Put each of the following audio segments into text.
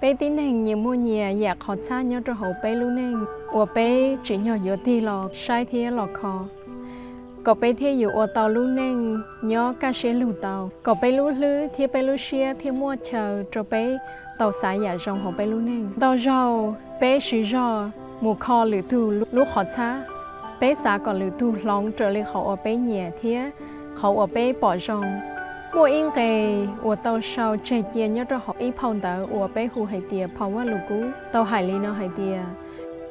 Peb tib neeg nyias muaj nyias yam qhov txhab nyob rau hauv peb lub neej uas peb tsim nyog yuav tig los saib thiab los kho, kom peb thiaj yuav ua tau lub neej nyob kaj siab lug tau, kom peb lub hlwb thiab peb lub siab thiaj muaj chaw rau peb tau xav yam zoo hauv peb lub neej. Ntau zaug peb siv zog mus kho lwm tus lub qhov txhab, peb xav kom lwm tus hloov raws li qhov uas peb nyiam thiab qhov uas peb pom zoo. Muaj ib nqe uas tau sau tseg cia nyob rau hauv ib phau ntawv uas peb hu hais tias phau Vajluskub tau hais li no hais tias,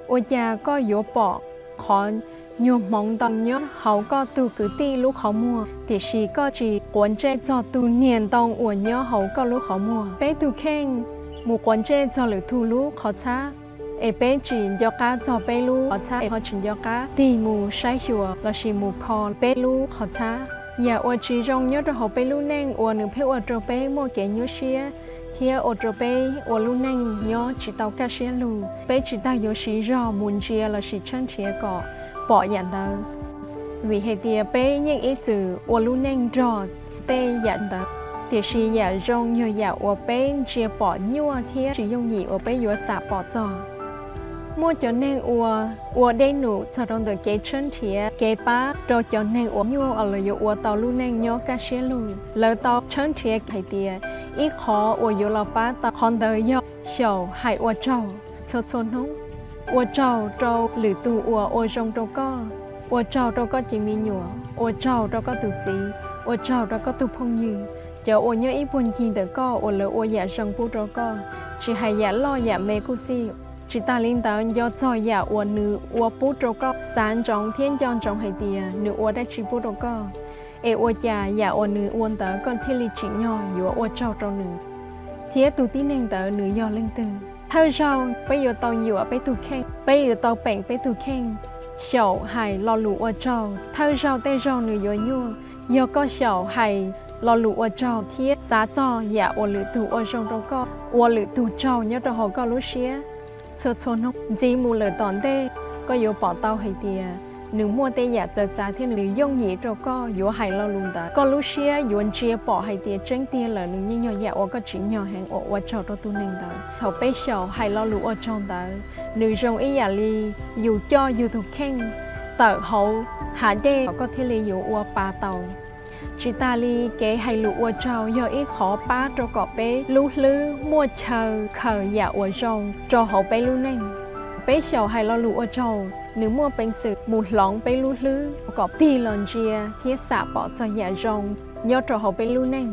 ua cas koj yuav pom qhov nyuag hmoov ntoo nyob hauv koj tug kwv tij lub qhov muag, tiam sis koj tsis quav ntsej txog tus niag ntoo uas nyob hauv koj lub qhov muag? Peb tus kheej mus quav ntsej txog lwm tus lub qhov txhab, es peb tsis nco qab txog peb lub qhov txhab, es ho tsis nco qab tig mus saib xyuas lossis mus kho peb lub qhov txhab. Yam uas tsis zoo nyob rau hauv peb lub neej uas nws pheej ua rau peb muaj kev nyuaj siab thiab ua rau peb ua lub neej nyob tsis tau kaj siab lug, peb tsis tas yuav siv zog mus ntsia lossis tshawb nrhiav kom pom yam ntawd. Vim hais tias peb yeej ib txwm ua lub neej nrog tej yam ntawd, tiam sis yam zoo yog yam uas peb ntsia pom nyuaj thiab tsis yooj yim uas peb yuav xam pom txog. Muaj cov neeg uas ua dej num txog rau ntawm kev tshawb nrhiav kev pab rau cov neeg uas nyuaj los yuav ua tau lub neej nyob kaj siab lug. Lawv tau tshawb nrhiav hais tias ib qhov uas yuav los pab tau qhov ntawd yog xyaum hais ua tsaug txhua txhua hnub. Ua tsaug rau lwm tus uas ua zoo rau koj, ua tsaug rau koj cov me nyuam, ua tsaug rau koj tus txiv, ua tsaug rau koj tus phooj ywg, cov uas nyob ib puag ncig ntawm koj uas lawv ua yam zoo pub rau koj, tsis hais yam loj yam me kuj xij. Tsis tas li ntawd, nco txog yam uas nws ua pub rau koj, xav ntsoov thiab nco ntsoov hais tias nws ua dab tsi pub rau koj, es ua cas yam uas nws ua ntawd koj thiaj li tsim nyog yuav ua tsaug rau nws, thiab tus tib neeg ntawd nws yog leej twg. Thawj zaug peb yuav tau nyuam peb tus kheej, peb yuav tau peem peb tus kheej, xyaum hais lo lus ua tsaug. Thawj zaug tej zaug nws yuav nyuaj, yog koj xyaum hais lo lus ua tsaug thiab xav txog yam uas lwm tus ua zoo rau koj, ua lwm tus tsaug nyob rau hauv koj lub siab txhua txhua hnub. Ntxiv mus lawm tom ntej, koj yuav pom tau hais tias nws muaj tej yam txawv txav thiab nws yooj yim rau koj yuav hais lo lus ntawd. Koj lub siab yuav ntsia pom hais tias tseeb tiag lawm nws yeej yog yam uas koj tsim nyog heev uas ua tsaug rau tus neeg ntawd. Thaum peb xyaum hais lo lus ua tsaug ntawd, nws zoo ib yam li yus coj yus tus kheej tawm hauv hav dej kom koj thiaj li yuav ua pa tau. Tsis tas li, kev hais lus ua tsaug yog ib qhov pab rau kom peb lub hlwb muaj chaw khaws yam uas zoo rau hauv peb lub neej. Peb xyaum hais lo lus ua tsaug, nws muaj peev xwm mus hloov peb lub hlwb kom tig los ntsia thiab xam pom txog yam zoo nyob rau hauv peb lub neej.